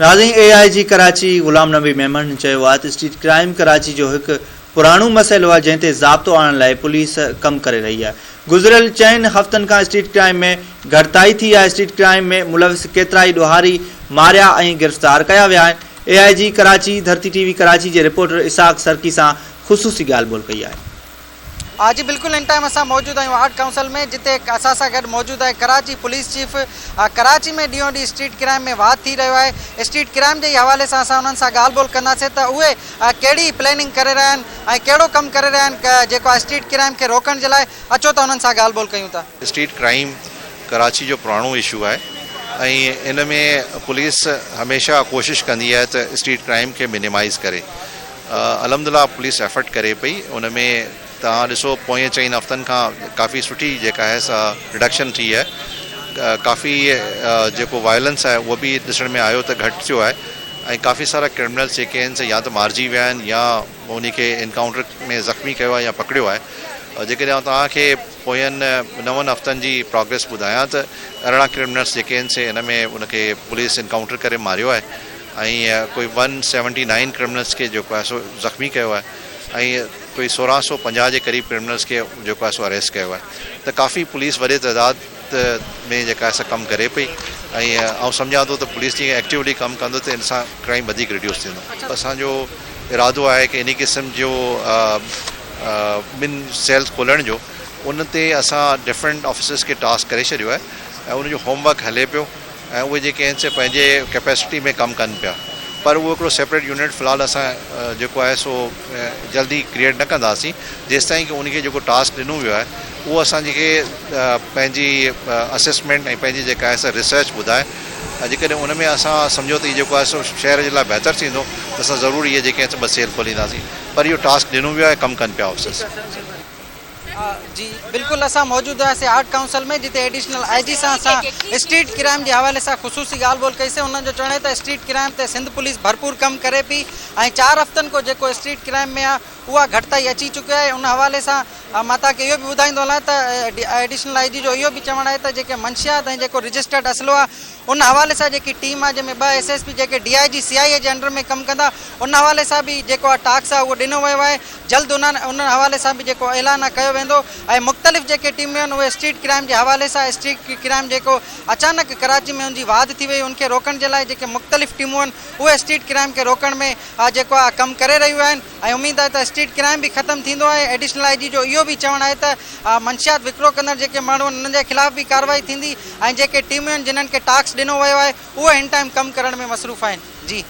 ناظرين اي آء جي ڪراچي غلام نبي ميمڻ چيو آهي ته اسٽريٽ ڪرائيم ڪراچي جو هڪ پراڻو مسئلو آهي جنهن تي ضابطو آڻڻ لاء پوليس ڪم ڪري رهي آهي گذريل چئن هفتن کان اسٽريٽ ڪرائيم ۾ گهٽتائي ٿي آهي اسٽريٽ ڪرائيم ۾ ملوث ڪيترائي ڏوهاري ماريا ۽ گرفتار ڪيا ويا آهن A I G Karachi Dharti T V Karachi جي رپورٽر اسحاق سرڪي سان خصوصي ڳالهه ٻولهه ڪئي آهي. ها جي بلڪل ان ٽائيم اسان موجود آهيون آرٽ ڪائونسل ۾ جتي اسان سان گڏ موجود آهي ڪراچي پوليس چيف ڪراچي ۾ ڏينهون ڏينهن اسٽريٽ ڪرائيم ۾ واڌ ٿي رهيو آهي اسٽريٽ ڪرائيم جي ئي حوالي سان اسان انهن سان ڳالهه ٻولهه ڪنداسين ته اهي ڪهڙي پلاننگ ڪري رهيا آهن ۽ ڪهڙو ڪم ڪري رهيا آهن جيڪو آهي اسٽريٽ ڪرائيم کي روڪڻ جي لاء اچو ته انهن سان ڳالهه ٻولهه ڪيون ٿا. اسٽريٽ ڪرائيم ڪراچي جو پراڻو اشو آهي ۽ ان ۾ پوليس هميشه ڪوشش ڪندي آهي ته اسٽريٽ ڪرائيم کي منيمائيز ڪري الحمد الله پوليس ايفرٽ ڪري پئي ان ۾ توهان ڏسو پوئين چئن هفتن کان ڪافي سٺي جيڪا آهي سا رڊڪشن ٿي آهي ڪافي جيڪو وائلنس آهي اهو به ڏسڻ ۾ آيو ته گهٽ ٿيو آهي ۽ ڪافي سارا ڪرمنلس جيڪي آهن سي يا ته مارجي ويا آهن يا ان کي انڪائونٽر ۾ زخمي ڪيو آهي يا پڪڙيو آهي جيڪڏهن آئون توهان کي پوين نون هفتن جي پراگريس ٻڌايان ته 18 ڪرمنلس جيڪي آهن سي ان ۾ ان کي پوليس انڪائونٽر ڪري ماريو آهي ۽ ڪوئي ون سيونٽي نائين ڪرمنلس کي جيڪو آهي سو زخمي ڪيو آهي ۽ ڪوئي 1650 جي قريب ڪرمنلس کي جيڪو آهي سو اريسٽ ڪيو آهي ته ڪافي پوليس وڏي تعداد ۾ جيڪا آهي سا ڪم ڪري پئي ۽ آئون سمجهان ٿو ته پوليس جيئن ايڪٽيولي ڪم ڪندو ته ان سان ڪرائيم وڌيڪ ريڊيوس ٿيندو. اسان جو ارادو آهي ڪه انهي قسم جو ٻن سيلز کولڻ جو ان تي اسان ڊفرنٽ آفيسرس کي ٽاسڪ ڪري ڇڏيو آهي ۽ ان جو هوم ورڪ هلي پيو ۽ اهي جيڪي آهن سي پنهنجي ڪيپيسٽي ۾ ڪم ڪن پيا پر اهو هڪڙو سيپريٽ يونٽ في الحال اسان جيڪو آهي سو جلدي ڪريئيٽ نه ڪنداسين جيستائين ڪي ان کي جيڪو ٽاسڪ ڏنو ويو آهي اهو اسان جي کي پنهنجي اسيسمينٽ ۽ پنهنجي جيڪا آهي سا ريسرچ ٻڌائي ۽ جيڪڏهن ان ۾ اسان سمجهو ته هي جيڪو آهي سو شهر جي لاء بهتر ٿيندو ته اسان ضرور اهي جيڪي آهن سي ٻه سيل کولينداسين پر اهو ٽاسڪ ڏنو ويو آهي ڪم ڪن پيا آفيسرس. جي بلڪل اسان موجود هئاسين آرٽ ڪائونسل ۾ جتي ايڊيشنل I جي سان اسان اسٽريٽ ڪرائيم جي حوالي سان خصوصي ڳالهه ٻولهه ڪئي سين انهن جو چوڻ آهي ته اسٽريٽ ڪرائيم تي سنڌ پوليس ڀرپور ڪم ڪري پئي ۽ چار هفتن کان جيڪو اسٽريٽ ڪرائيم ۾ آهي اها گهٽتائي اچي چڪي آهي ان حوالي سان مان توهان کي اهو به ٻڌائيندو هلان ته ايڊيشنل I جي جو اهو به چوڻ آهي ته جيڪي منشيات ۽ جيڪو رجسٽرڊ اسلحو آهي ان حوالي سان جيڪي ٽيم آهي جنهن ۾ ٻه ايس ايس پي جيڪي D I G C I A جي انڊر ۾ ڪم ڪندا ان حوالي سان به جيڪو آهي ٽاڪس آهي اهو ڏنو ويو آهي جلد انهن ان حوالي سان به جيڪو اعلان آهي ڪيو ويندو ۽ مختلف جيڪي ٽيمون آهن اهي اسٽريٽ ڪرائيم جي حوالي سان اسٽريٽ ڪرائيم جيڪو اچانڪ ڪراچي ۾ ان جي واڌ ٿي وئي ان کي روڪڻ جي لاء جيڪي مختلف ٽيمون آهن اهي اسٽريٽ ڪرائيم کي روڪڻ ۾ جيڪو آهي ڪم ڪري رهيون آهن ۽ اميد آهي ته اسٽريٽ ڪرائيم به ختم ٿيندو ۽ ايڊيشنل I جي جو اهو به چوڻ آهي ته منشيات وڪرو ڪندڙ جيڪي ماڻهو آهن انهن جي خلاف به ڪارروائي ٿيندي ۽ جيڪي ٽيمون آهن جنهن کي ٽاسڪ ڏنو ويو آهي اهي هن ٽائيم ڪم ڪرڻ ۾ مصروف آهن جي.